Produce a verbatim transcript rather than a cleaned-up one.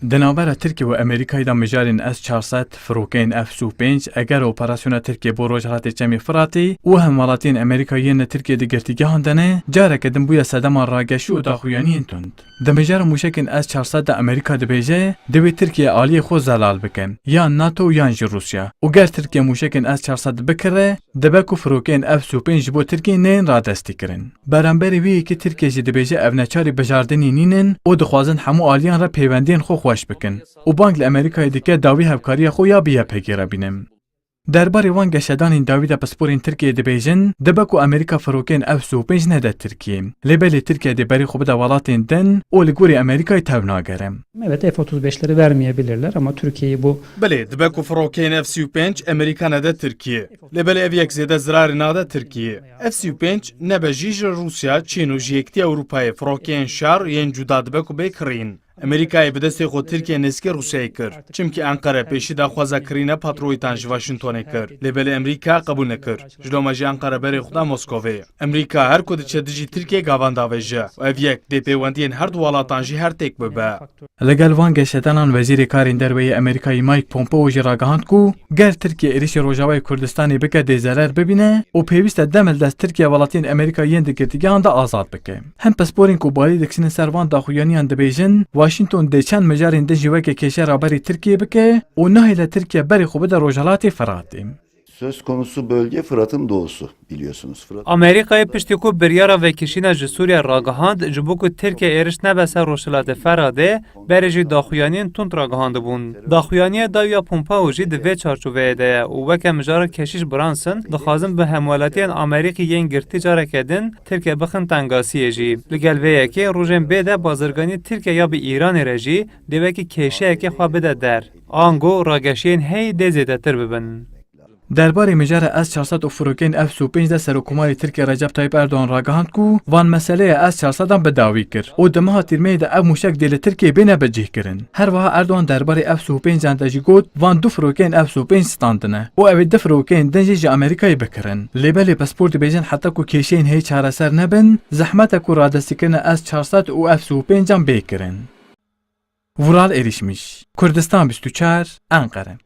Di navbera Tirkiye û Amerîkayê de mijarên S çar sed, firokeyên F sî û pênc, eger operasyona Tirkiye bo Rojhilatê Çemê Firatê û hemwelatiyên Amerîka yên li Tirkiye di girtîgehan de ne, careke din bûye sedema rageşî û daxuyaniyên tund. Di mijara mûşekên S çar sed de Amerîka dibêje, divê Tirkiye aliyê xwe zelal bike, yan NATO yan jî Rûsya. Û ger Tirkiye mûşekên S çar sed bikire, dibe ku firokeyên F sî û pênc ji bo Tirkiyê neyên radestîkirin. Beramberî wî yekê Tirkiye jî dibêje ev neçarî bijardinî nînin û dixwazin hemû aliyan re peywendiyên xwe xweş bikin û bang li Amerîkayê dike dawî hevkariya xwe ya bi YPGê re bîne. Derbarê wan geşedanên dawî de pisporên Tirkiyeyê dibêjin, dibe ku Amerîka firokeyên F sî û pênc nede Tirkiyê. Lê belê Tirkiye dê berê xwe bide welatên din û li gorî Amerîkayê tev nagere. Evet, F otuz beşleri vermeyebilirler ama Türkiye'yi bu Belê, dibe ku firokeyên F sî û pênc Amerîka nede Tirkiyê. Lê belê ev yek zêde zirarê nade Tirkiyê. F sî û pênc nebe jî ji Rûsya, Çîn û ji Yekîtiya Ewropayê firokeyên şer yên cuda dibe ku bê kirîn. Amerîkayê bi destê xwe Tirkiye nêzîkê Rûsyayê kir. Çimkî Enqere pêşî daxwaza kirîna patroyîtan ji Washingtonê kir. Lê belê Amerîka qebûl nekir. Ji loma jî Enqere berê xwe da Moskovê. Amerîka her ku diçe dijî Tirkiye gavan davêje û ev yek dê pêwendiyên her du welatan jî her têk bibe. Li gel van geşedanan Wezîrê Karên Derve yê Amerîkayê Mike Pompeo jî ragihand ku ger Tirkiye êrişî Rojavayê Kurdistanê bike dê zerer bibîne û pêwîst e dem li dest Tirkiye welatiyên Amerîka yên di girtîgehan de azad bike. Hin pisporên ku balî dikişînin ser van daxuyaniyan dibêjin, Washington dê çend mijarên din jî weke kêşe raberî Tirkiyê bike û nahêle Tirkiye berê xwe bide Rojhilatê Firatê. Söz konusu bölge Fırat'ın doğusu biliyorsunuz. Fırat Amerîkayê piştî ku biryara vekişîna ji Sûriye ragihand, ji bo ku Tirkiye êriş nebe ser Rojhilatê Feratê, berê jî daxuyaniyên tund ragihandibûn. Daxuyaniya dawî ya Pompeo jî di vê çarçoveyê de ye û weke mijara Keşîş Brunson dixwazin bi hemwelatiyên Amerîkî yên girtî careke din Tirkiye bixin tengasiyê jî. Li gel vê yekê rojên bê de bazirganî Tirkiye ya bi Îranê re jî dê wekî kêşeyekê xwe bide der. Ango rageşiyên heyî dê zêdetir bibin. Derbarê mijara S çar sed û firokeyên F sî û pênc de Serokkomarê Tirkiye Recep Tayyip Erdogan ragihand ku van meseleya S çar sedan bi dawî kir û di meha Tîrmehê de ev mûşek dê li Tirkiyê bêne bicihkirin. Her wiha Erdogan derbarê F sî û pêncan de jî got, van du firokeyên F sî û pênc standine û ew ê du firokeyên din jî ji Amerîkayê bikirin. Lê belê pispor dibêjin heta ku kêşeyên heyî çareser nebin, zehmet e ku radestîkirina S çar sed û F sî û pêncan bê kirin. Vural Erişmiş, Kurdistan bîst û çar, Enqere.